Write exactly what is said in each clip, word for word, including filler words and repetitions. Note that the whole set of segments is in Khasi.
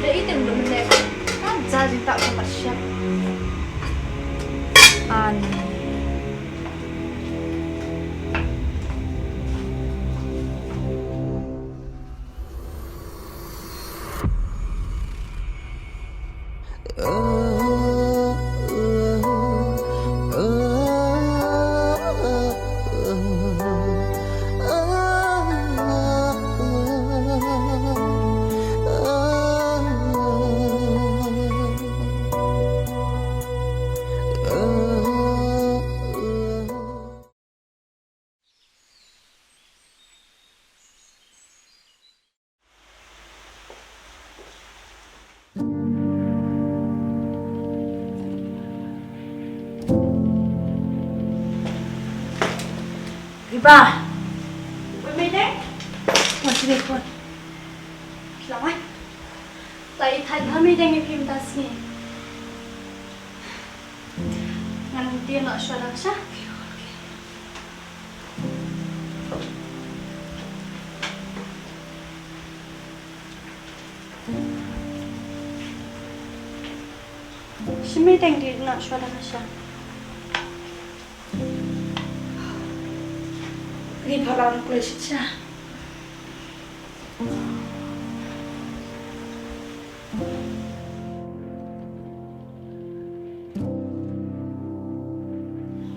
Dei te ulu mene ka ja jingtah ka mat siap. An. Biba. Wei, Meideng. Wan sini, wan. Selamat. Lai thait ha Meideng ïa phi mynta sngi. Ngan dien noh shuwa dang sha. Shi Meideng dien noh shuwa dang sha. Ni pha la kloi shi cha.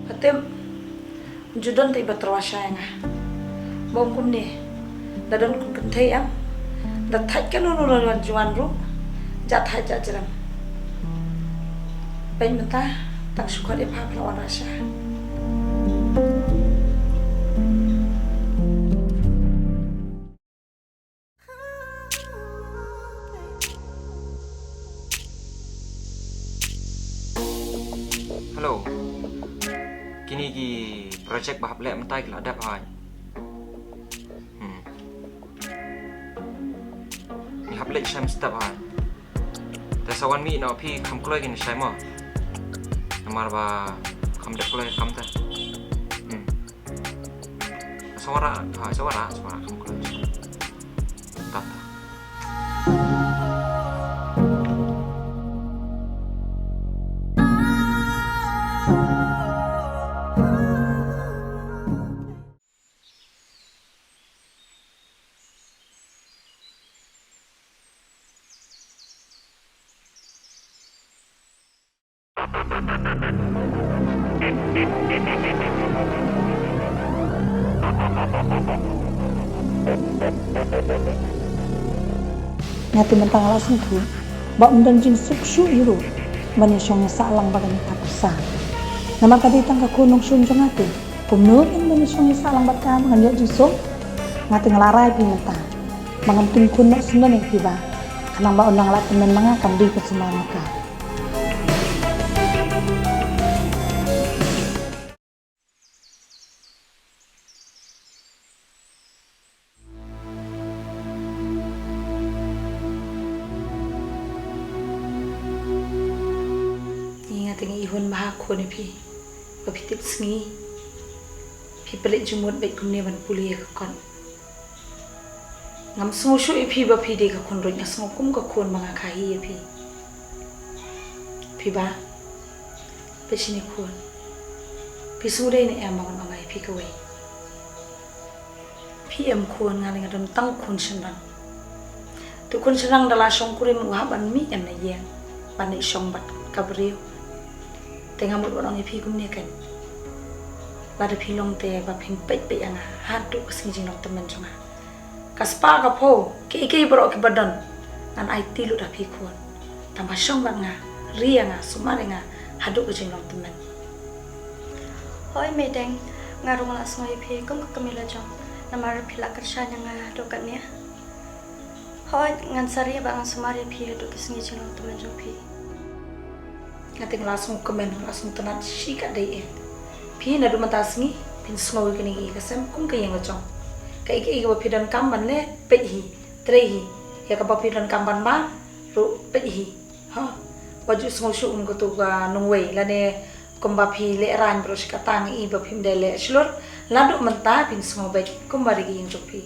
Pha tip, ju don te ba tyrwa sha ïa nga. Bym kumne, da don kum kynthei em. Da thait kano kano la wan juan ruh. Ja thait ja jrem. Peit mynta, tang shu khot ïa pha pha la wanrah sha. Hello. Kine ki project ba hap leh mynta ki la dep hoi. Hmm. Ngi hap leit shai mynstep hoi. Te sa wan mih noh phi kham kloi kine shai mo. Namar ba kham dep kloi kam te. Hmm. Sa wanrah, ha, sa wanrah, sa wanrah kham kloi. Tata. Nga te mynta nga la sngewthuh ba ym don jingsuk shuh ïa u ban ïa shong ïa sahlang bad kane ka pyrsa. Namar ka dei tang ka khun nongshun jong nga te. Kumno ngin ym ïa shong ïa sahlang bad ka ba ngan ïoh jingsuk? Nga te nga la rai phi mynta ba ngam tung khun noh sngewbha ïa phi ba khnang ba u nang la tymmen ma nga kam dei ka sumar ma ka. Ngi nga te ngi i hun bha khun ïa phi ba phi tip sngi phi pynleit jingmut bad kumne ban pule ïa ka kot. Ngam sngew shuh ïa phi ba phi dei ka khun ruh, nga sngew kum ka khun ba nga kha hi ïa phi. Phi ba phi shini khun. Phi sngewdei ne em ba ngan ong ïa phi kawei. Phi em khun, nga lei nga don tang khun shynrang. Te khun shynrang da la shong kurim u hap ban mih em na ïing ban leit shong bad ka briew. Te nga mut ban ong ïa phi kumne kan. Lada phi long te ba phin peit peit ïa nga haduh ka sngi jinglong tymmen jong nga. Ka spah ka phew, kiei kiei baroh kiba don, ngan aiti lut ha phi khun. Tang ba shong bad nga, ri ïa nga, sumar ïa nga haduh ka jinglong tymmen. Hooid Meideng, nga ruh nga la sngew ïa phi kum ka kmie la jong, namar phi la kyrshan ïa nga haduh katne. Hooid, ngan sa ri bad ngan sumar ïa phi haduh ka sngi jinglong tymmen jong phi. Nga te nga la sngewkmen, nga la sngewtynnat shikatdei eh. Phi naduh mynta sngi phin sngew ïa kane ka ïing ka sem kum ka ïing la jong. Kaei kaei kaba phi donkam ban leh, peit hi, trei hi. Ïa kaba phi donkam ban bam ruh, peit hi. Ha. Wat ju sngew shuh kum katu ka nongwei lane kumba phi lehraiñ baroh shi katta, nga i ba phim dei leh shlur. Naduh mynta phin sngew beit kumba dei ki ïing jong phi.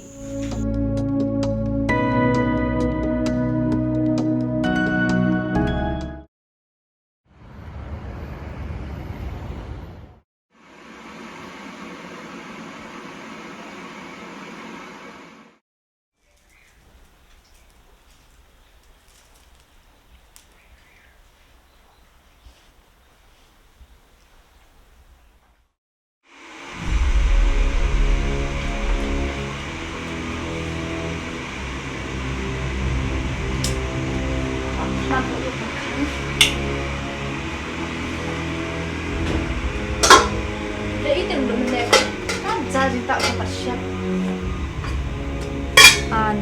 An.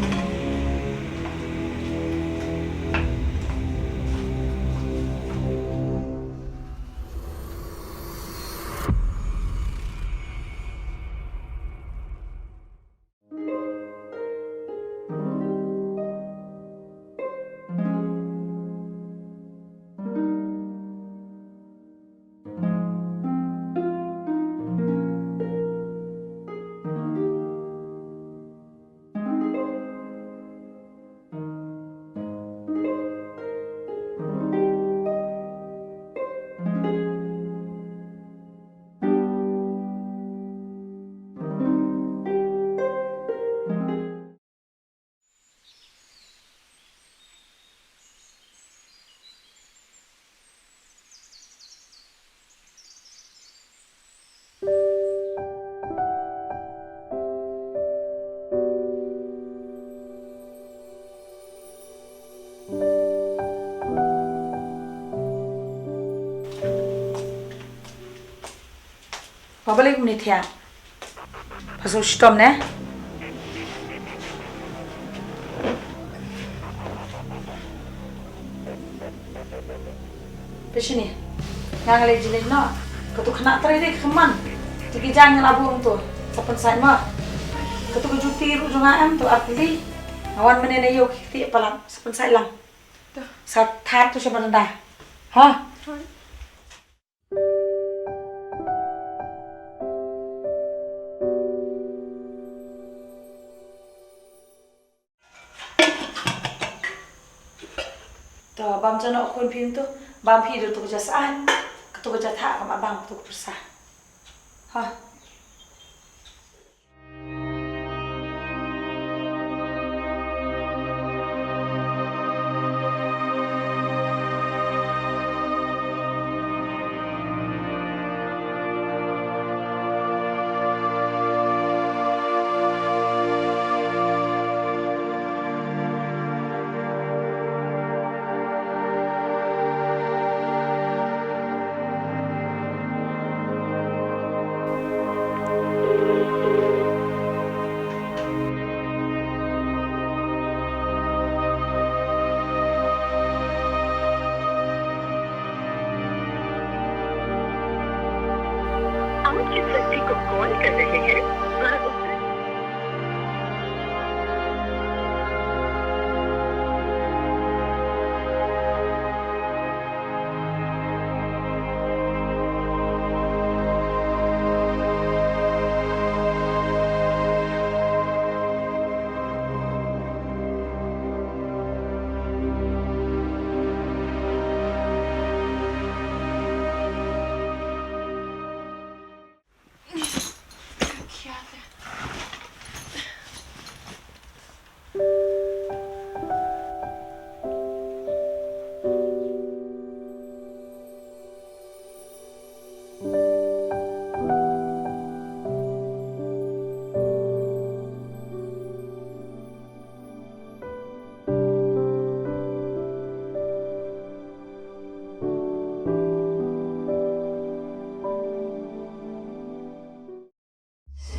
Ba balei kumne thiah? Pha shu shitom ne? Phi shini. Nga nga leit jingïeit noh. Katu khynnah trei dei ka khynnah. Te ki jaiñ nga la buh hangto. Sa pynsait mo. Katu ka juti ruh jong nga em tu ar tylli. Nga wan mynne na ïew ki kti palat. Sa pynsait lang. Sa thad tu sha baranda. Ha? To, bam jano khun phi tu, bam phi tu ka ja sa, ka tu ka ja tha, ka ma bam tu ka pyrsa. Ha. आप जिस व्यक्ति को कॉल कर रहे हैं, वह उस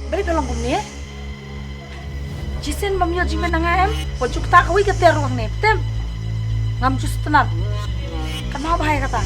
Balei phi long kumne? Shisien bym ïoh jingmut na nga em? Wat ju ktah kawei ka ter ruh hangne. Tem. Ngam ju sngewtynnat. Katno bha ïa kata.